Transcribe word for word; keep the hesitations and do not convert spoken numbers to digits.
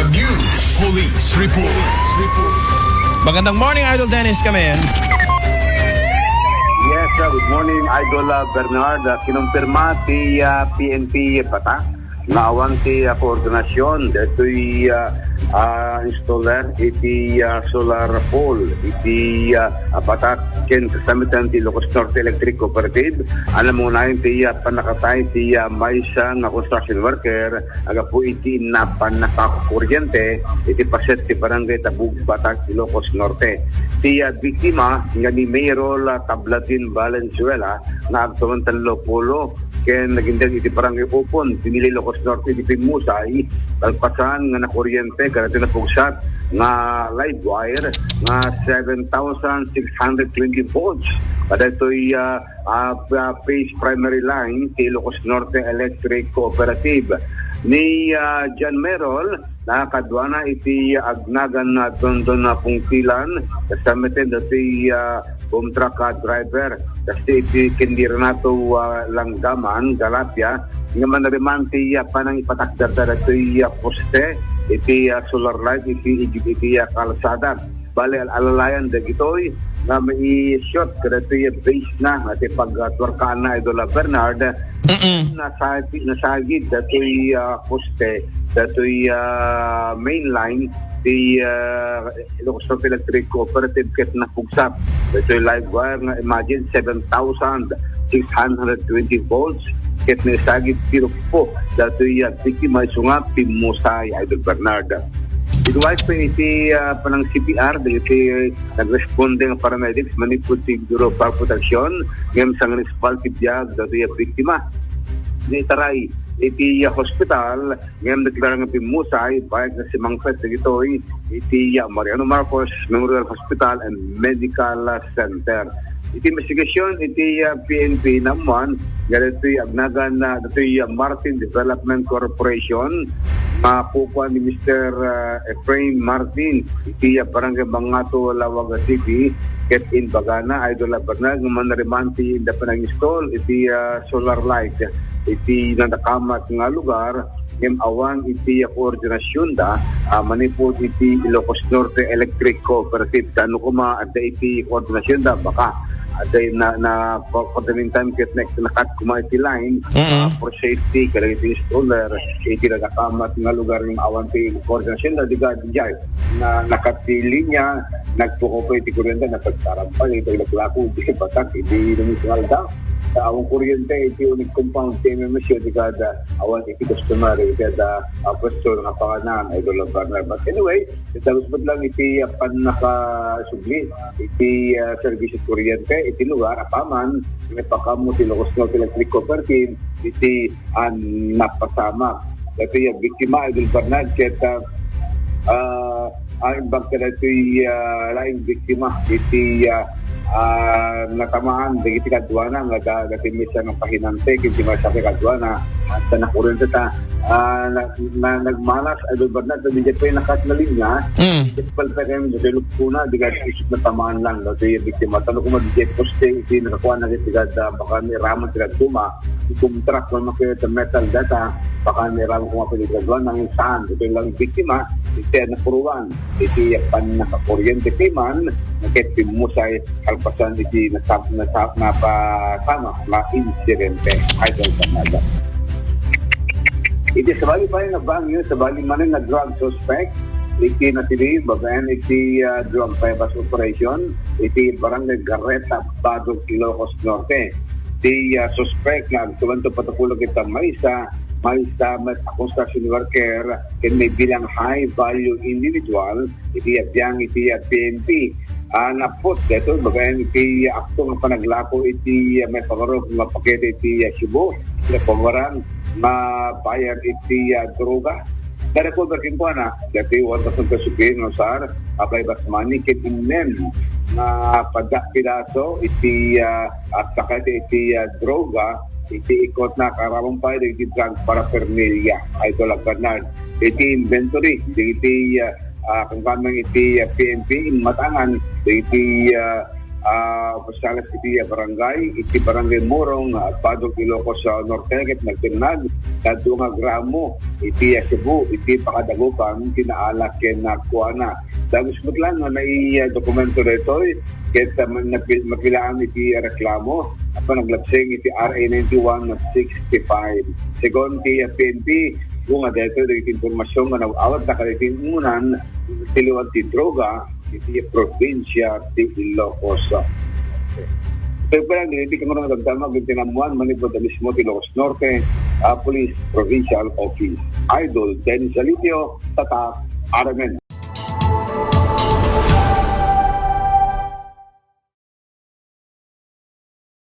News Police Report. Magandang morning, Idol Dennis. Come in. Yes, uh, good morning, Idol, uh, Bernard. Uh, kinumpirma ti, uh, P N P Batak nga awan ti, uh, koordinasyon detoy, uh, uh, installer iti, uh, solar pole iti, uh, uh, Batak ken kasamitan ti Ilocos Norte Electric Cooperative. Ania, mangunayen ti, uh, pannakatay ti, uh, maysa nga construction worker gapu iti napan napakakuryente iti paset ti Barangay Tabug, Batak, Ilocos Norte. Ti, ah, biktima nga ni Mayrol, ah, Tablatin Valenzuela nga agtawen tallo pulo ken nagindeg iti Barangay Upon, Pinili, Ilocos Norte, iti pimmusay, kalpasan nga nakuryente kadagiti napugsat nga live wire nga seven thousand six hundred twenty volts. Kadagitoy, ah, ah, ah, phase primary line ti Ilocos Norte Electric Cooperative. Ni, ah, John Merol, nakaduana iti agnagan na Dondon na Pungtilan, kasamitan dati, ah, boom truck, ah, driver, dati iti ken ni Renato, ah, Langgaman, Galapia, nga manariman ti, ah, panangipatakder dati, ah, poste, iti, ah, solar light, iti, iti, iti, ah, kalsada. Bale, al-, alalayan dagitoy nga mai-short kadatoy base na nga ti pagtuarkaanna, Idol Bernard. Mm-mm. Nasagi-, nasagid datoy, ah, poste, datoy, ah, main line ti, ah, Ilocos Norte Electric Cooperative ket napugsat datoy live wire nga, imagine, seven thousand six hundred twenty volts ket naisagid ti rukpo datoy, ah, biktima isu nga pimmusay, Idol Bernard. Iti wise pa iti, ah, panang C P R, dagiti nagresponde nga paramedics manipud ti Bureau of Fire Protection, ngem sangrespal ti biag datoy a biktima. Naitaray iti, ah, hospital, ngem nakilala nga pimmusay, bayat nga simangpet dagitoy iti, ah, Mariano Marcos Memorial Hospital and Medical Center. Iti investigasyon iti, ah, P N P naammuan nga ditoy agnagan na ditoy, ah, Martin Development Corporation, makukuan ni Mister, ah, Efrain Martin iti, ah, Barangay Mangato, Laoag City, ket imbagana, Idol Bernard, nga manariman ti inda panag-install iti, ah, solar light iti nadakamat nga lugar, ngem awan iti koordinasyonda, ah, manipud iti Ilocos Norte Electric Cooperative. Ta no koma adda iti koordinasyonda, baka adda na, na, for the meantime, ket next nakat koma iti line, Mm. ah, for safety, kadagiti installer, iti nadakamat nga lugar nga awan ti koordinasyonda, diga, diay, na, nakat ti linya, nagtuko pa iti kuryente, napagtarampan, iti naglaklako, iti batak, iti lumisngalda. Sa awan kuryente, iti unit compound, ti M M S, diga, da, awan iti customer, iti da, ah, pwesto nga panganan, Idol Bernard. But anyway, italusbet lang iti, ah, pannakasubli, iti, ah, serbisyo kuryente, iti lugar, apaman, nga ipakaammo ti Ilocos Norte Electric Cooperative, iti, ah, napasamak. Dati, ah, biktima, Idol Bernard, ket, ah, ah, ah, imbag kadatoy, ah, laing biktima, iti, ah, ah, natamaan dagiti kaduana nga da-, dagiti maysa nga pahinante ken ti maysa nga kaduana, ta nakuryente ta, ah, na, na, nagmalas, Idol Bernard, ta diay pay nakat nga linya, Mm. ket palpay kayo, dagiti lukpona, diga isip natamaan lang, dagiti biktima. Ta no koma diay poste, iti nakakuan na, diga da, baka ni raman ti nagtuma, ti boom truck, no, makita metal data, baka ni raman koma pwede kaduana, nangin saan, ito lang biktima, iti napuruan. Iti pannakakuryente piman, ket pimmusay kalpasan iti nasab-, nasab-, napasamak nga insidente. Idol Bernardo. Iti sabali pay nga bangir, sabali manen nga drug suspect, iti nasilib, babaen iti, ah, drug buy-bust operation, iti Barangay Garreta, Badog, Ilocos Norte. Ti, ah, suspect nga agtumanto patapulog ita maysa, maysa met a construction worker, ken may bilang high value individual, iti abiang iti, ah, P N P. Ah, napot, daytoy, babaen iti akto nga panaglako iti, ah, may pangarog nga pakete iti, ah, Cebu, iti pamaran nga buyer iti, ah, droga. Narecover kenkuana, daytoy one thousand pesos bilin, no, sir, ah, buy-bust money, ket innem nga pada pidaso iti, ah, at saka iti, iti, ah, droga, iti ikot na karaman pay dagiti drug paraphernalia, Idol Bernard. Iti inventory, dagiti, ah, ah, kangkameng iti, ah, P N P, immatangan, dagiti, ah, ah, opisyales iti barangay, iti Barangay Morong, ah, Padog, Ilocos, ah, Norte, ket nagbinnag ta adu nga gramo iti, ah, Cebu, iti pakadagupan ti naalak ken nakuana. Dagus met lang nga nai-, ah, dokumento daytoy, ket, ah, man-, napi-, mapilaan iti reklamo, apan naglabseng iti R A ninety-one sixty-five. Segun ti, ah, P N P, nga daytoy dagiti impormasyon nga naaw-awat na kadagiti umunan ti liwan ti droga iti probinsia ti Ilocos. Ito pa lang, dito ka nga damdama, gintinamwan, manipod na mismo ti Ilocos Norte, ah, Police Provincial Office. Idol Dennis Alitio, Tatak, R M N.